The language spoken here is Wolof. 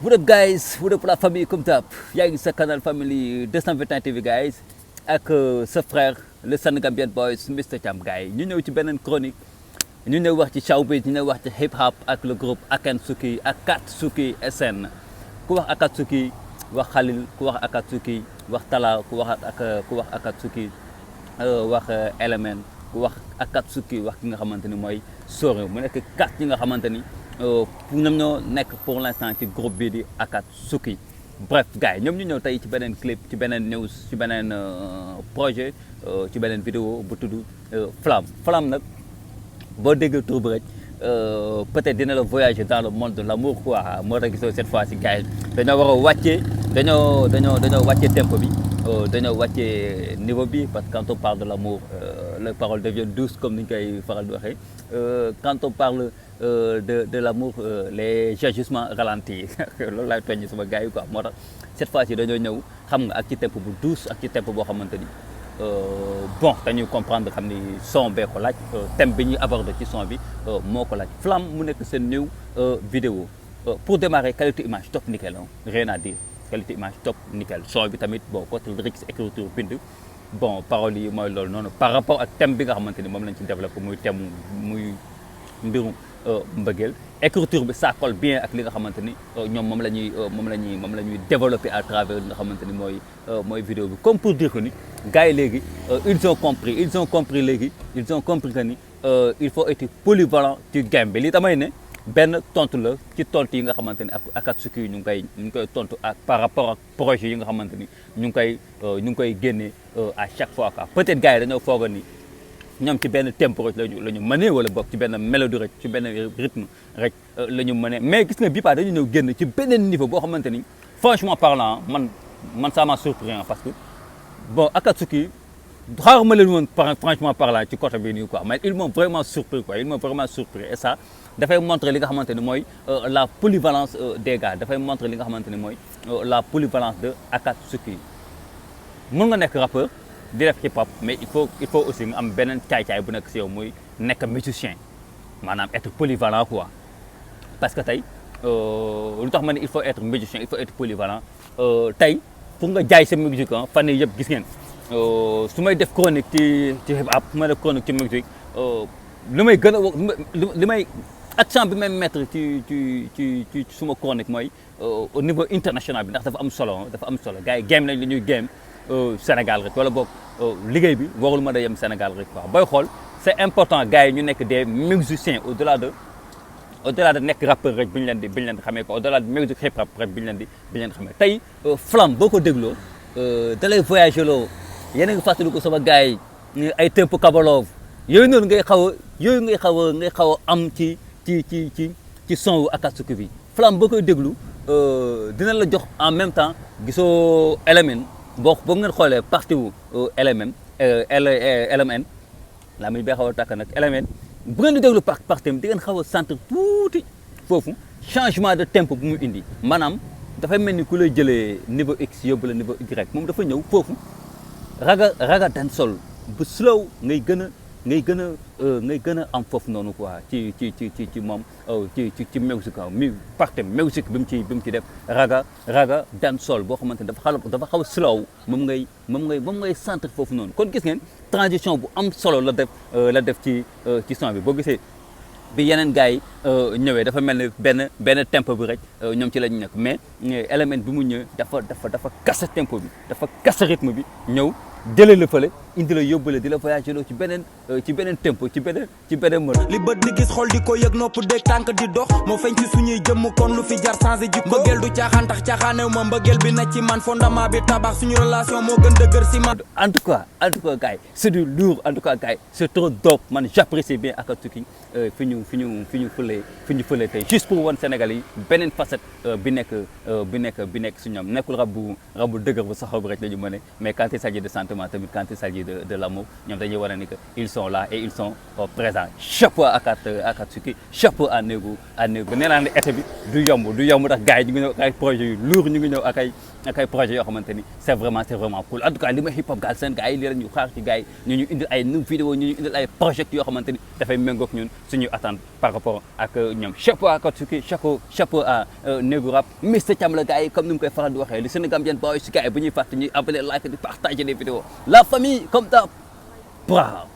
What up guys, what up la famille comme d'hab yaa ngi sa canal family 221 TV guys ak sa frère le Sénégambian boys Mr Thiam gars yi ñu ñëw ci beneen chronique ñu ñëw wax ci showbiz ñu ñëw wax ci hip hop ak le groupe Akatsuki SN ku wax Akatsuki wax Khalil ku wax Akatsuki wax Tala ku wax Akatsuki wax Element ku wax Akatsuki wax ki nga xamante ni mooy Soro mu nekk quatre yi nga xamante ni ñoom ñoo nekk pour l'instant ci groupe bii di Akatsuki bref gars yi ñoom ñu ñëw tey ci beneen clip ci beneen news ci beneen projet ci beneen vidéo bu tudd flamme nag boo déggee tur bi rek peut-être dina la voyager dans le monde de l'amour quoi moo tax gisoo cette fois ci gars yi dañoo war a wàccee dañoo wàccee tempo bi dañoo wàccee niveau bi parce que quand on parle de l'amour les paroles deviennent douces comme ni ñu koy faral di waxee quand on parle de l'amour les agissements ralentis loolu laay tooññi sama gars yi quoi moo tax cette fois ci dañoo ñëw xam nga ak ci tempo bu douce ak ci tempo boo xamante ni bon dañuy comprendre xam ni son bee ko laaj thème bi ñuy aborder ci son bi moo ko laaj flamme mu nekk seen new vidéo pour démarrer qualité image top nickel rien à dire qualité image top nickel son bi tamit bon côté lyrics écriture bind bon paroles yi mooy loolu noonu par rapport ak thème bi nga xamante ni moom lañ ci développé muy thème muy mbirum mbëggeel écriture bi ça colle bien ak li nga xamante ni ñoom moom la ñuy développer à travers li nga xamante ni mooy vidéo bi comme pour dire que ni gars yi léegi ils ont compris léegi ils ont compris que ni il faut être polyvalent ci game bi li tamay ne benn tontu la ci tontu yi nga xamante ni ak Akatsuki yi ñu ngi koy tontu ak par rapport ak projet yi nga xamante ni ñu ngi koy génnee à chaque fois quoi peut-être gars yi dañoo foog ni ñoom ci benn tempo rek la ñu mënee wala boog ci benn mélodie rek ci benn rythme rek la ñu mënee mais gis nga bii pas dañu ñëw génn ci beneen niveau boo xamante ni franchement parlant man ça m'a surpris parce que bon Akatsuki xaaruma leen woon franchement parlant ci côté bii nii quoi mais ils m'ont vraiment surpris et ça dafay montrer li nga xamante ni mooy la polyvalence des gars dafay montrer li nga xamante ni mooy la polyvalence de Akatsuki mën nga nekk rappeur di def hip hop mais il faut aussi nga am beneen caay-caay bu nekk si yow muy nekk musicien maanaam être polyvalent quoi parce que tey lu tax ma ne il faut être musicien il faut être polyvalent tey pour nga jaay sa musique fan yii yëpp gis ngeen su may def chronique ci hip hop su may def chronique ci musique li may gën a li may accent bi may mettre ci suma chronique mooy au niveau international bi ndax dafa am solo gars yi game nañ li ñuy game Sénégal rek wala boog liggéey bi warul ma da yem Sénégal rek quoi booy xool c'est important gars yi ñu nekk des musiciens au-delà de nekk rappeur rek bi ñu leen di xamee quoi au-delà de musique hip hop rek bi ñu leen di xamee tey flamme boo ko dégloo da lay voyager loo yéen a ngi fàttaliku sama gars yi ay tempo kabalov yooyu noonu ngay xaw a am ci son wu Akatsuki bi flamme boo koy déglu dina la jox en même temps gisoo Element boo ngeen xoolee partie wu Element laa muy bee xaw a tàkk nag Element bu ngeen di déglu partie di ngeen xaw a sentir tuuti foofu changement de tempo bu muy indi maanaam dafay mel ni ku lay jëlee niveau X yóbbu la niveau Y moom dafa ñëw foofu raga dancehall bu slow ngay gën a am foofu noonu quoi ci moom ci musique mi partie musique bi mu ci def raga dancehall boo xamante ne dafa xaw a slow moom ngay centre foofu noonu kon gis ngeen transition bu am solo la def ci son bi boo gisee bi yeneen gars yi ñëwee dafa mel ni benn tempo bi rek ñoom ci lañ nekk mais Element bi mu ñëwee dafa kase tempo bi dafa kase rythme bi ñëw jëlee la fële indi la yóbbale di la voyager loo ci beneen tempo ci beneen mën li bët di gis xol di ko yëg nopp dégg tànk di dox moo feeñ ci suñuy jëmm kon lu fi jar changé jikko mbëggeel du caaxaan tax caaxaanew ma mbëggeel bi na ci man fondement bi tabax suñu relation moo gën dëgër si man en tout cas gars yi c'est du lourd en tout cas gars yi c'est trop dope man j'apprécie bien Akatsuki fi ñu fëlee tey juste pour wan Sénégal yi beneen facette bi nekk si ñoom nekkul rab bu dëgër bu saxaw bi rek la ñu mëne mais quand il s'agit de sentiments tamit quand il s'agit de l'amour ñoom dañuy war a ni que ils sont là et ils sont présents chapeau à Akatsuki chapeau à Nego nee naa ne été bi du yomb tax gars yi ñu ngi ñëw ak ay projets yu lourd ñu ngi ñëw ak ay projets yoo xamante ni c'est vraiment cool en tout cas li ma hip hop Galsen gars yi lii la ñu xaar ci gars yi ñu indil ay nu vidéo ñu indil ay projets yoo xamante ni dafay méngoog ñun suñu attente par rapport ak ñoom. Chapeau à Akatsuki, chapeau à néegu rap Mr Thiam la gars yi comme ni mu koy faral di waxee li Sénégambien boys gars yi bu ñuy fàtte ñuy abonné like di partager des vidéos la famille comme d'hab bravo.